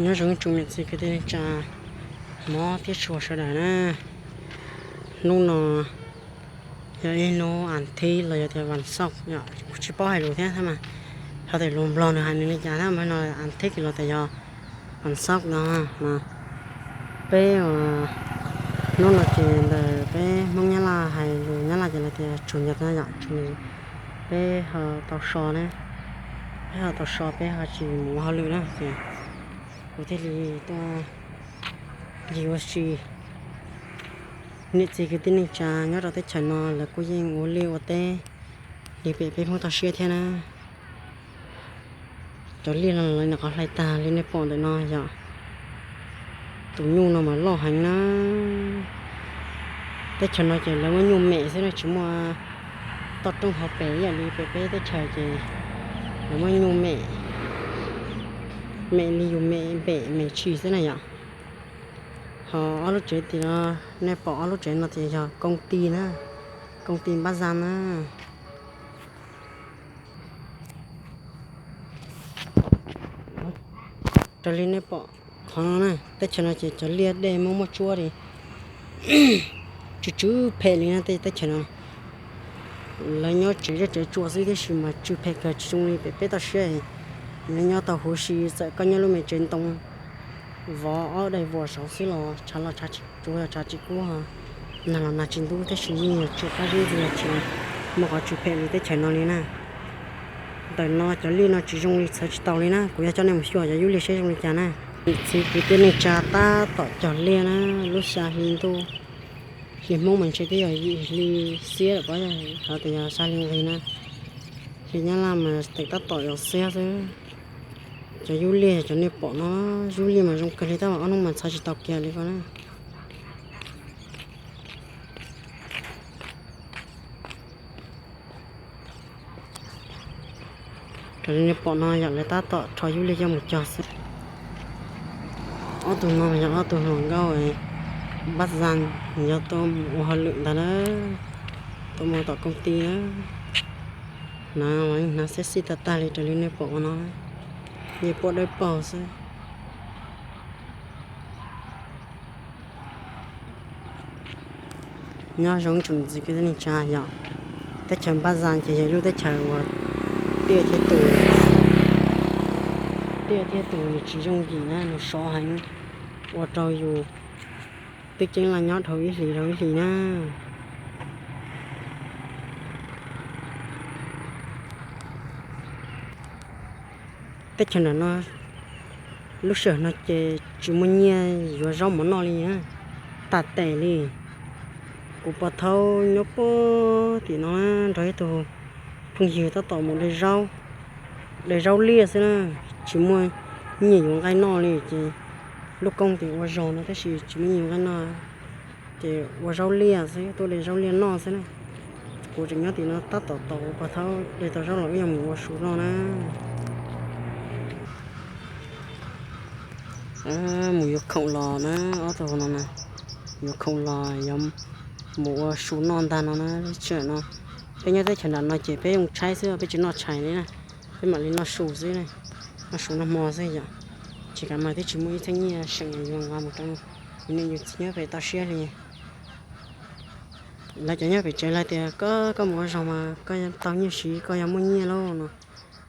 Nyob zoo tsoom niam txiv kwv tij neej tsa, hmov thiab tshua sawv daws na. Hnub no yog ib hnub as thiv los yog tias vas xauj yom, kuv tsis paub hais lus thiab thiab mas, ho tias lus Nplog nws hais nws li cas thiab mas no as thiv los tias yog vas xauj no mas peb hnub no ces ntawm peb Hmoob Nyab Laj hais lus Nyab Laj ces lawv tias chủ nhật no yom, peb ho tau so na, peb ho tau so peb ho tsis mus ua hauj lwm na ces kuv thiaj li tuaj yig ua si. Niam txiv kwv tij neej tsa nyob rau teb chaws no lawv kuj yeej ua liaj ua teb li pem peb Hmoob toj siab thiab na. Cov liaj no lawv nyuam qhuav hlais tag li nej pom ntawm no yom. Tus nyuj no mas loj heev na. Teb chaws no ces lawv muab nyuj mem xwb na, tsis muaj toj roob hauv pes ib yam li pem peb teb chaws ces lawv muab nyuj mem, mem li yus mem npem mem tshis xwb na yom. Ho ob lub tsev tim no, nej pom ob lub tsev no ces yog công ty na, công ty Bắc Giang na. Raws li nej pom qhov no na, teb chaws no ces cov liaj dej muaj muaj tsuab li, tsw tsw phem li na tej teb chaws no. Lawv nyob tsev zej tsev tsua xwb tiam sis mas tsw phem kawg tsis zoo li pem peb toj siab. Lawv nyob tau huv si, txawm koj nyob lub me tsev ntoo vov ob daim vuas saud xwb los tshav los tshav tsis, tsuav yog tshav tsis kub, nag los nag tsis ntub tab sis yeej yog tsw qab zib ntxiv, tsis muaj qhov tsw phem li teb chaws no li na. Ntawm no cov liaj no tsis zoo li txhawv tsis tau li na, kuv yuav coj nej mus xyuas cov yub liaj seb zoo li cas na. Niam txiv kwv tij neej tsa, tab tom cog liaj na, lub xya hli ntuj, hli Hmoob mas ntshe twb yog yim hli xiab lawm pob, yog tias yog xya hli nqis na. Hli Nyab Laj mas teem tab tom yog xiab xwb. Cov yub liaj cov nej pom no, yub liaj mas zoo kawg li tab mas ob hnub mas txhawv tsis tau kiag li ko na. Raws li nej pom no yog lawv tab tom rho yub liaj coj mus cog xwb. Ob tug no mas yog ob tug hluas nkauj Bắc Giang, yog tuaj mus ua hauj lwm ntag na, tuaj mus tom công ty na. Hnav, hnav sexy tag tag li raws li nej pom ua no, yeej poj dawb paug xwb. Nyob zoo tsoom niam txiv kwv tij neej tsa yom, teb chaws Bắc Giang ces yog ib lub teb chaws uas tiaj thiab tus, tiaj thiab tus nws tsis yooj yim na, nws sov heev, ua rau yus twb ceeb laj nyob dhau ib hlis dhau ib hlis na. Teb chaws nram no lub sij hawm no ces tsis muaj nyiaj yuav zaub mov noj li, tag tes li. Kuv pom thaub nyob puag tim no nrog ib tug phooj ywg tab tom mus de zaub, de zaub liaj xwb na, tsis muaj nyiaj yuav nqaij noj li ces lub koob tias ua zog no tab sis tsis muaj nyiaj yuav nqaij noj, ces ua zaub liaj xwb, tuaj de zaub liaj noj xwb na. Kuv tseem nyob tim no tab tom tos kuv pog thaub de tau zaub los wb yuav mus ua su noj na. Mus yuav khoom los na, ob tug no na, yuav khoom los yuav mus ua su noj ntag no na. Lub sij hawm no peb nyob teb chaws nram no ces peb yoo tshaib xwb, peb tsis noj tshais li na, peb mam li noj su xwb, noj su noj hmo xwb yom. Tsis kav mas twb tsis muaj ib txhiab nyiaj seem yuav nqa mus rau yus niam yus txiv nyob pem toj siab li. Lawv cov nyob pem tsev lawv tias koj, koj mus ua zog mas koj tau nyiaj siv, koj yog muaj nyiaj lauj no,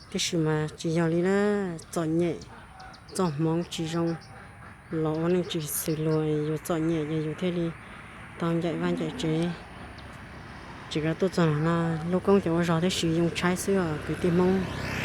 tiam sis mas tsis yog li na. Txom nyem, txoj hmoov tsis zoo, los ua neej tsis xws luag, yus txom nyem ces yus thiaj li tau ncaim vaj ncaim tsev. Tsis kav tuaj txog no, lub koob ces ua zog tab sis yoo tshaib xwb os kwv tij Hmoob.